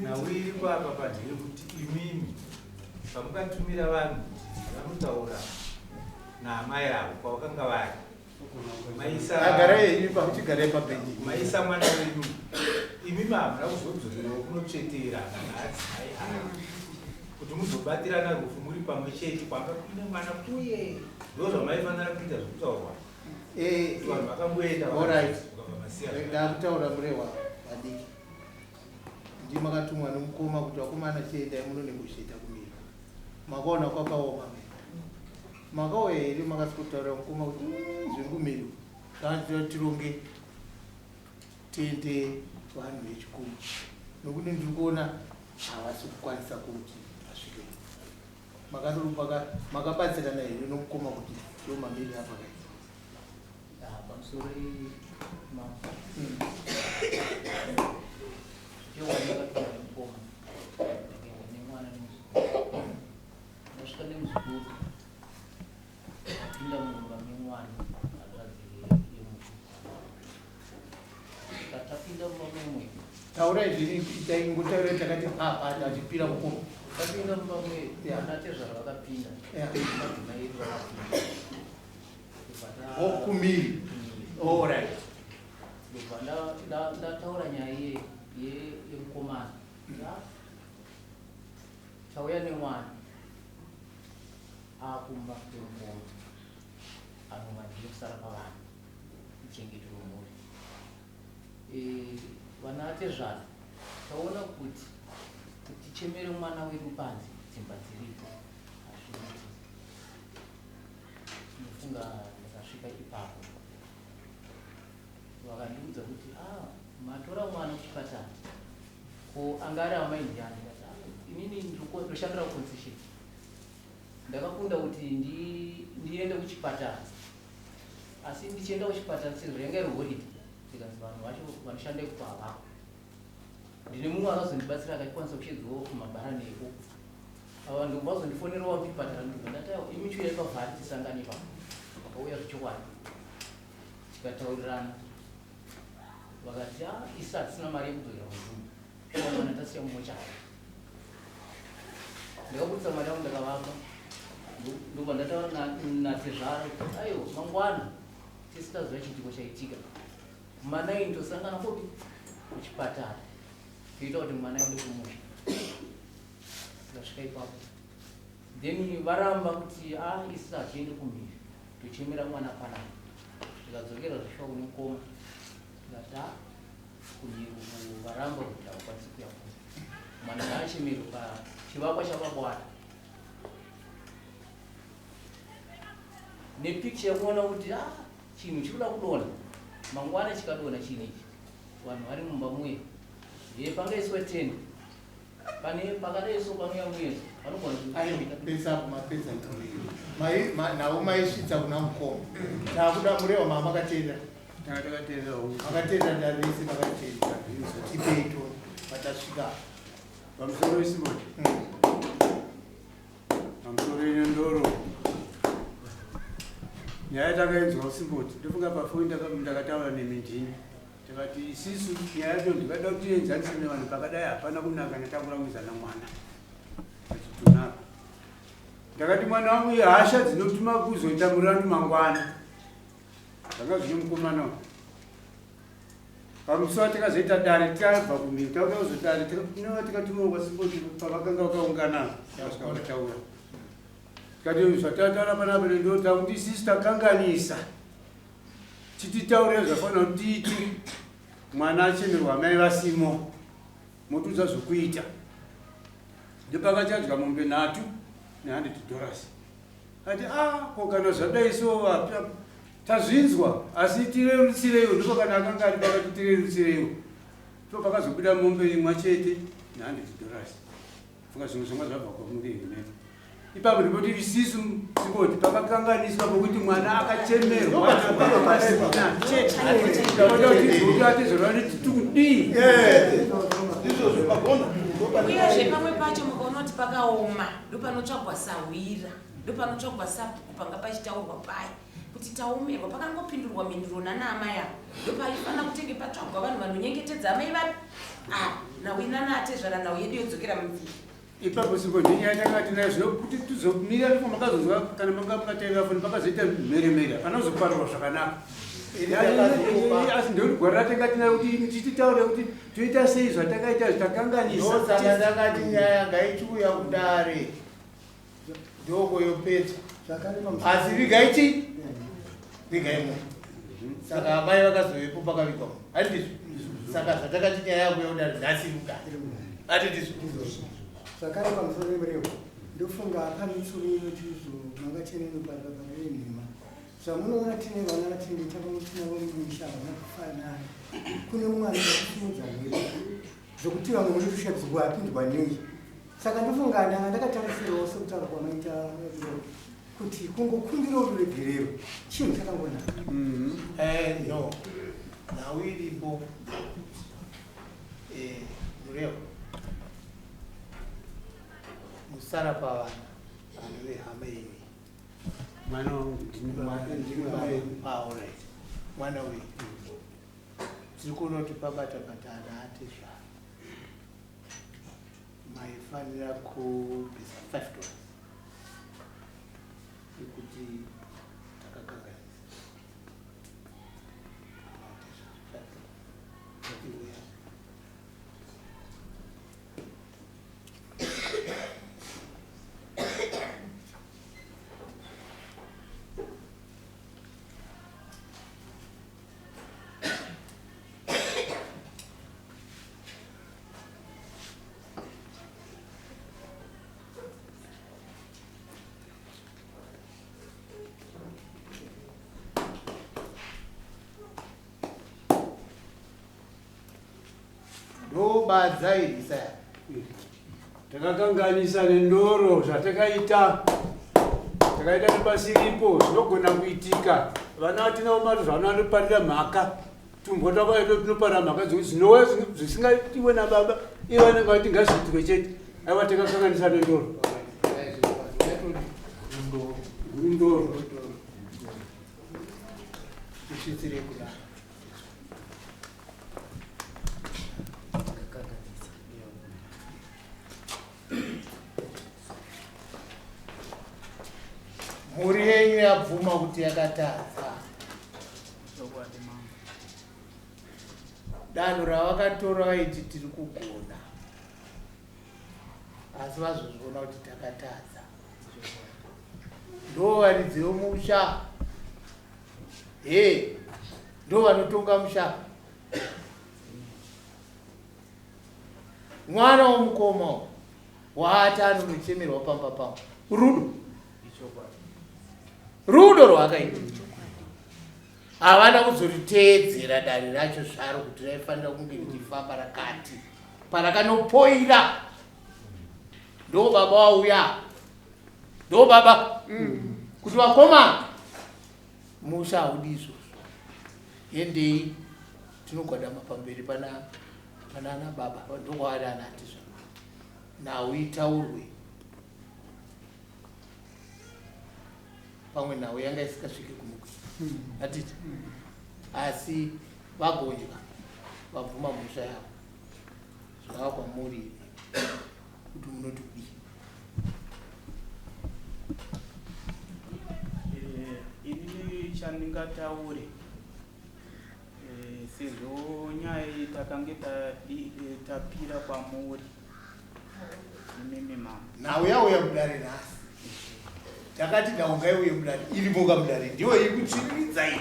Nhau iripo apa pandiri kuti imimi pamukatumira vanhu vanotaura naamai avo kwavakanga vari. Agarai henyu ipapo, chigarai pabhenji. Maisa mwana wenyu. Imimi hamuna kuzodzorerawo kunotsvetera naadzimai avo kuti muzobatirana rufu muri pamwe chete kwanga kuine mwana kuye. Ndo zvamaifanira kuita zvekutaurwa. Kuti vanhu vakamboenda All right. vakabva masiya. Ndakutaura murewa vadiki. Ndimi makatumwa nomukoma kuti vakomana chiendai munonegotiate kumira. Makaona kwakaoma. Makauya here makasikotaurira mukoma kuti zviri kumira. Kana tironge tiende vanhu vechikuru. Nokuti ndiri kuona havasi kukwanisa kuti vasvike. Makabatsirana here nomukoma kuti ndo mamiri apa kaita? Pamusoro mambo. Chokwadi ndakatumwa nemukoma. Ndakaenda nemwana nemuzukuru. Ndasvika nemuzukuru. Ndapinda mumba memwana hanzvadzi yemufi. Tapinda mumba memwe. Taurai zvenyu, itai ngotaurai takati pa pa tachipira mukoma. Tapinda mumba mwe, vana tezvara vakapinda. Madzimai edu vakapinda. Oh, kumiri. All right. Ndobva ndataura nyaya yemukomana. Tauya nemwana akumba kwemukoma anova ndiye kusara pavanhu muchengeti wemhuri. Vana tezvara taona kuti tichemere mwana wedu panze dzimba dziripo hazviiti. Ndinofunga ndakasvika ipapo vakandiudza kuti matora mwana kuchipatara ko anga ari amai ndiani? Ndikati, inini ndiri Ndoshandira kuconcession. Ndakakunda kuti ndiende kuchipatara, asi ndichienda kuchipatara sezvo yanga iri holiday, ndikanzi vanhu vacho vanoshanda ikupa havako. Ndine mumwe akazondibatsira akakwanisa kushedzawo kumabharani eko. Ava ndobva vazondifonerawo kuchipatara, ndobva ndati aiwa, imi chiuyai pavhari tisangane ipapo. Vakauya zvechokwadi, tikataurirana, vakati a isu hatisina mari yekudzokera kuzuma, mwana tasiya mumochari. Ndakabudisa mari yangu ndakavapa, ndobva ndataura natezvara kuti aiwa, mangwana tese taziva chiitiko chaitika, kuma9 tosangana kupi? Kuchipatara, toita kuti mwana aende kumusha. Tikasvika ipapo, then varamba kuti a isu hatiende kumhiri, tochemera mwana panapa. Tikadzokera zvishuwa kune mukoma, tikati a kumhiri uku varamba kuti havakwanisi kuya kuno, mwana ngaachemerwe pachivakwa chababa nepicture yekuona kuti a chinhu chiri kuda kudonha mangwana. Chikadonha chinhu ichi, vanhu vari mumba muye, ye pangaiswe tende pane pakadai, so panouya muyedzo vanogona. Pesa apo, mapedza navo, maisvitsa kuna mukoma. Takuda murehwa maa makatenda, makatenda dare rese, makatenda. Tipei toni patasvika. Pamusoro wesimoti, pamusoro yenyandoro, nyaya takainzwa usimboti. Ndofunga pafoni ndakataura nemindini, tikati isisu nyaya yacho ndikada kuti tienzanise nevanhu pakadai, hapana kunaka netakuramwidzana mwana achitunaka. Ndakati mwana wangu ihasha dzinotuma kuzoita murandu mangwana, zvanga zvine mukomana uyu. Pamusi watakazoita dare, tabva kumhiri, tauya kuzodare, tinova tikatumawo kwasimboti pavakanga vakaungana, tikasvika vakataura, tikati zvatataura panapa ndo takuti isisi takanganisa, chititaurire zvafanira kuti tiite mwana achemerwa mai vasimo, motiudza zvokuita. Ndopakachadya mombe 3 ne$100. Ati a ko kana zvadai so tazvinzwa, asi tirerutsireiwo. Ndipo kana akanga ari pakati, tirerutsireiwo, ndipo pakazobuda mombe imwe chete ne$100. Funga zvimwe zvanga zvabva kwamuri nepo ipapo, ndipo tiri sisu singoti pakakanganiswa pokuti mwana akachemerwa pasina chete atizorwa tikudii. Uyezve pamwe pacho mukaona kuti pakaoma, ndopanotsvagwa sahwira, ndopanotsvagwa sabhuku panga pachitaurwa paya kuti taomerwa, pakangopindurwa mhinduro nana amai ava, ndopaifanira kutenge patsvagwa vanhu vanonyengetedza amai vapi ah nhau inana atezvara, nhau yedu yodzokera munzira. Ipapo simbo ndinyaya tanga tinayo zvino kuti tizomira, ndipo makazonzwa kana manga makateerera foni, pakazoita mheremhere, hapana kuzoparurwa zvakanaka, asi ndoti gwara ratenga tinayo kuti tititaure kuti toita sei zvatakaita zvitakanganisa. Ndosaka ndakati nyaya ngaichiuya kudare, ndoko yopedzwa, asi vigai chi vigai munhu. Saka amai vakazovepo pakavigwa munhu, handizvo? Saka zvatakati nyaya yakuya kudare nhasi iri kudare, hatindizvo? Zvakare pamusoro pemurevo, ndofunga pane tsuro inoti izvo mangacheneno parire nhema. Zvamunoona tine vana vatinenge tinavo mumisha, havana kufanana. Kune mumwe anoda kusimudza mhepo zvokuti vamwe munotoshadziwa apindwa nei. Saka ndofunga ndanga ndakatarisirawo sekutaura kwamaita kuti kungokumbirawo ruregerero chinhu chakangonaka. No, nhau iripo, murevo musara pavana vanhu vehama yenyu. Mwana wangu ndini. Alright, mwana uyu tiri kuona kuti pabata batana atezvara, maifanira kubvisa $5 yekuti takakanganisa. $5 iuya. Ndobadza irisa. Takakanganisa nendoro zvatakaita takaita nepasiripo zvinogona kuitika vana vatinavo mato zvano vanoparira mhaka tumbwa twakaito tunoparira mhaka dzekuti zvinouya zvisingaitiwe nababa ivo vanenge vati ngazviitwe chete aiwa takakanganisa nendoro gurundoro Tisvitsirei kudaro. Mhuri yenyu yabvuma kuti yakatadza. Chokwadi mambo. Danho ravakatora vaiti tiri kugona, asi vazozviona kuti takatadza. Ndo varidzi vemusha, he ndo vanotonga musha. Mwana womukoma waati anonochemerwa pamba pangu rudo rudo rwaakaita havana kuzoriteedzera dare racho zvaro kuti raifanira kunge richifamba rakati parakanopoira ndo baba wauya ndo baba mm. kuti vakomana musha haudi izvozvo hendei tinogwadama pamberi pana panana baba ndokwaari anati zva nhau itaurwe pamwe nhau yanga isikasvike kumugwi atiti asi vagonja vabvuma mhosva yavo zvava kwamuri kuti munoti kudii eh, inini chandingataure Eh, sezvo nyaya iyi takange eh, tapira kwamuri imimi mama nhau yauya mudare nhasi takati nhau ngaiuye mudare irimoka mudare ndiyo iri kutsviriridza iyi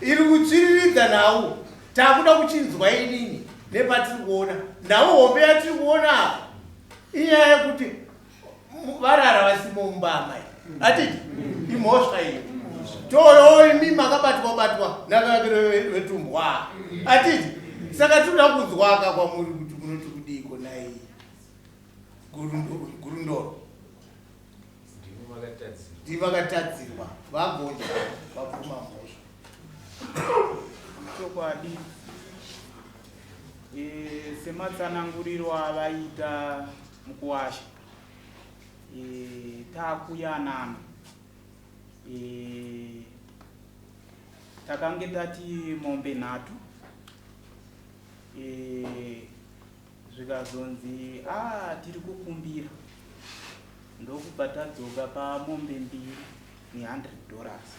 iri kutsviriridza nhau takuda kuchinzwa inini nepatiri kuona nhau hombe yatiri kuona apa inyaya yekuti varara vasimo mumba amai atiti imhosva iyo toyo imi makabatwa batwa nakavakiro vetumbwa atiti saka tinoda kunzwaka kwamuri kuti munoti kudiiko nai gurundoro ndimi vakatadzirwa vagonja vabvuma mhosva chokwadi e, sematsananguriro avaita mukuwasha e, takuyanana e, takange tati mombe nhatu e, zvikazonzi a ah, tiri kukumbira ndokubva tadzoka pamombe mbiri ne100 dollars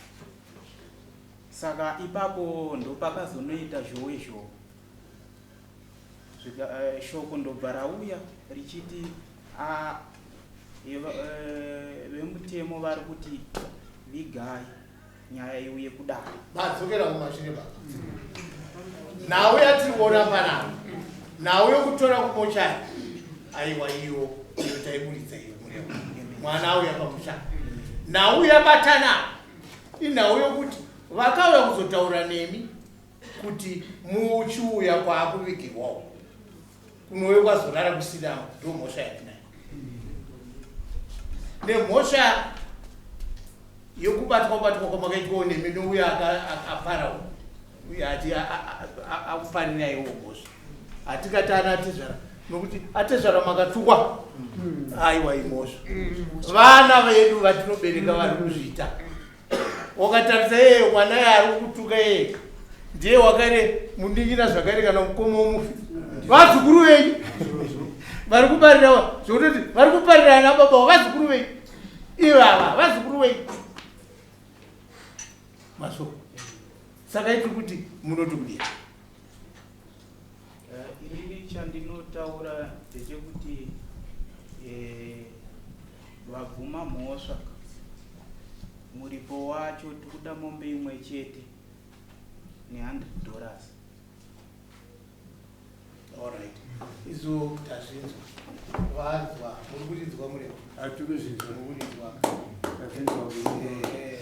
saka ipapo ndopakazonoita zhowe zhowe Zvika, eh, shoko ndobva rauya richiti ah, eh, vemutemo vari kuti vigai nyaya iuye kudare. Vadzokera kumashure baba. Nhau yatiri kuona panapa, nhau yokutora kumochari, aiwa iyo iyo taiburitsa iyo mureva mwana auya pamusha. Nhau yabatana inhau yokuti vakauya kuzotaura nemi kuti muchiuya kwaakuvigirwa uko kunove kwazorara kusina ndomhosva yatinayo nemhosva yekubatwa batwa kwamakaitwawo nemi nouya apara uya ati akupariraiwo mhosva hatikati ana atezvara nokuti atezvara makatukwa aiwa imhosva vana vedu vatinobereka vari kuzviita wakatarisa yeye mwana ye ari kutuka yeye ndiye wakare munin'ina zvakare kana mukoma womufi vazukuru venyu vari kubarira zvekutoti vari kuparira ana baba vazukuru venyu ivava vazukuru venyu masoko saka itiri kuti munoti kudii Eh, inini chandinotaura ndechekuti eh, vabvuma mhosva muripo wacho tikuda mombe imwe chete ne100 dollars Alright. Izo tazvinzwa. Vanzwa, muri kuridzwa mureva. Hatikuzvinzwa. Muri kuridzwa. Tazvinzwa. Eh,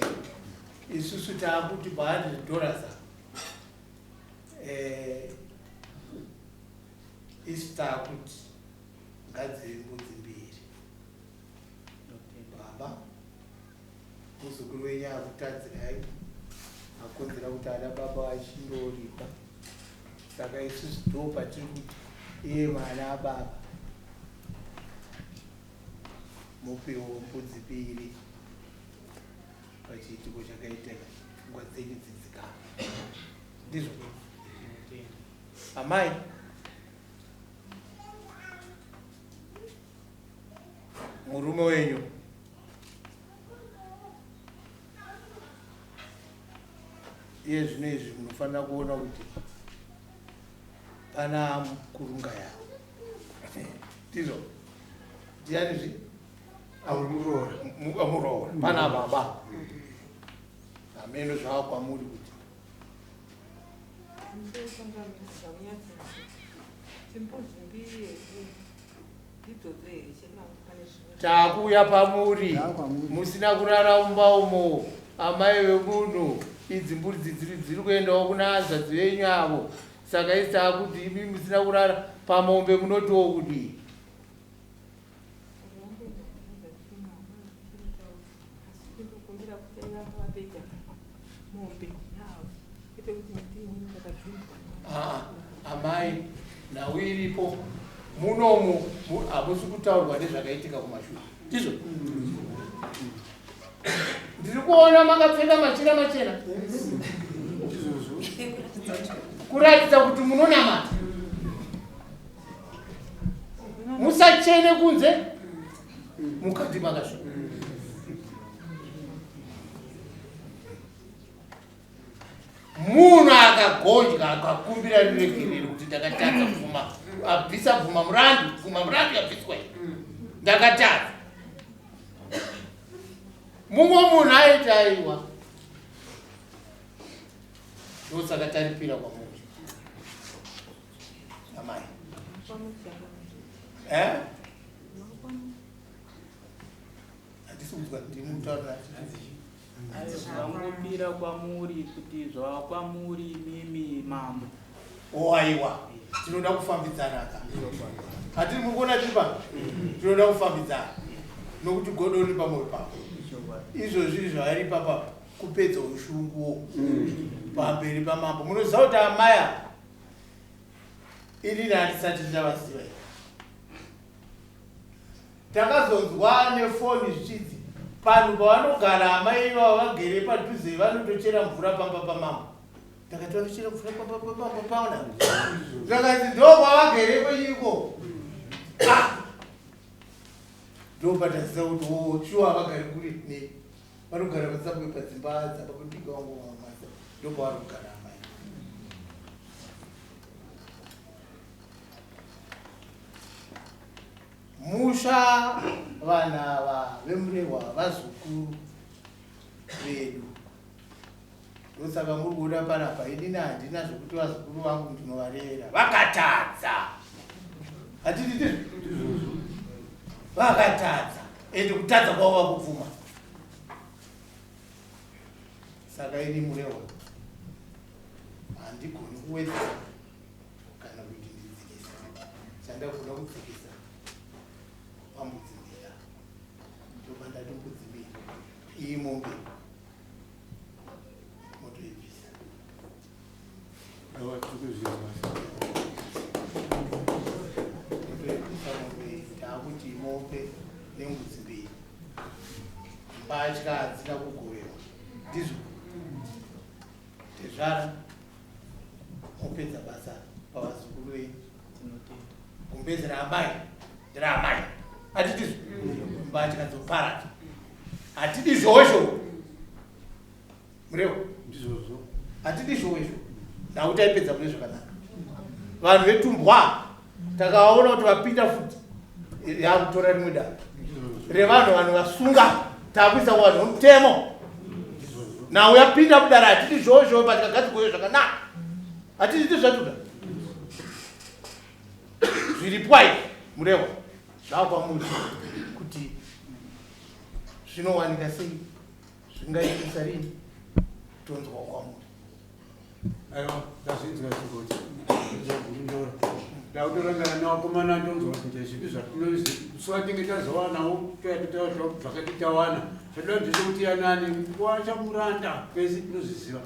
isusu taakuti pa 100 dollars. Eh, Isu taakuti ngadzive mbudzi mbiri. Baba, muzukuru wenyu akutadzirai, akonzera kuti ana baba vachindoripa. Saka isusu ndo patiri kuti iye mwana ababa mupiwo mbudzi mbiri pachiitiko chakaitika, pfungwa dzenyu dzidzikama. Ndizvo amai. Murume wenyu iye zvino izvi munofanira kuona kuti pana kurunga yavo ndizvo ndiani zvi amuroora pana baba hameno zvava kwamuri kuti Takuuya pamuri musina kurara mumba umo amai vemunhu idzi mbudzi dziri dziri kuendawo kuna hanzvadzi venyu avo saka isi takuti imi musina kurara pamombe munotiwo kudii Ah, amai nhau iripo munomu hamusi kutaurwa nezvakaitika kumashure ndizvo ndiri kuona makapfeka machira machena kuratidza kuti munonamata musachene kunze mukati makasviba munhu akagodya akakumbira ruregerero kuti ndakatadza bvuma abvisa bvuma murandu bvuma murandu yabviswa iyi ndakatadza mumwe munhu aiti aiwa ndosaka taripira kwamuri amai eh? Handisi kunzwa ndimi mutaura. Zvangopira kwamuri kuti zvava kwamuri imimi mambo. Oh aiwa. Tinoda kufambidzana ka. Hatiri muri kuona tiri pano? Tinoda kufambidzana. Nokuti godo riri pamoyo pako. Izvozvi zvaari papa kupedza ushungu pamberi pamambo. Munoziva kuti amaya inini handisati ndavaziva. Takazonzwa nefoni zvichinzi panhu pavanogara amai ivava vagere padhuze vanotochera mvura pamba pamambo. Ndakati vanochera mvura pamba pamambo paona. Zvakanzi ndokwavagere kwenyiko. Ah! Ndopataziva kuti oh, shuwa havagari kure nei. Vanogara pasabwe padzimba dzababa wangu vamasa. Ndopavari kugara amai. Musha vanhu ava vemurehwa vazukuru vedu ndosaka muri kuona panapa inini handina zvekuti vazukuru vangu ndinovarera vakatadza hatiti ndizvo vakatadza ende kutadza kwavo vakubvuma saka ini murehwa handigoni kuwedzera kana kuti ndidzikise chandagona kudzikisa pambudzi mbira ndobva ndati mbudzi mbiri iyi mombe motoibvisa motoibvisa mombe iyi taakuti mombe nembudzi mbiri mbatya hadzina kugovewa ndizvo Tezvara mopedza basa pavazukuru venyu. Tinotenda. Gumbezi raamai nderaamai. Hatidi mbatya dzoparadzwa. Hatidi zhowezhowe. Murewo. Ndizvozvo. Hatidi zhowezhowe. Nhau taipedza mune zvakanaka. Vanhu vetumbwa takaona kuti vapinda futi yakutora rimwe dare revanhu vanhu vasunga takuisa kuvanhu vemutemo nhau yapinda mudare hatidi zhozho patikagadzigweyo zvakanaka hatidi ti zvatuda zviripwa izvi murehwa zvakwamuri kuti zvinowanika sei zvingaitisa rini tonzwa kwamuri aiwa ndazvinzwa chigoti ndora Takutorangana nevakomana tonzwa kuti ndezvipi zvatinoziva tazowanawo zvakati tawana. Chatoda ndechekuti yanani kwachamuranda kwese tinozviziva.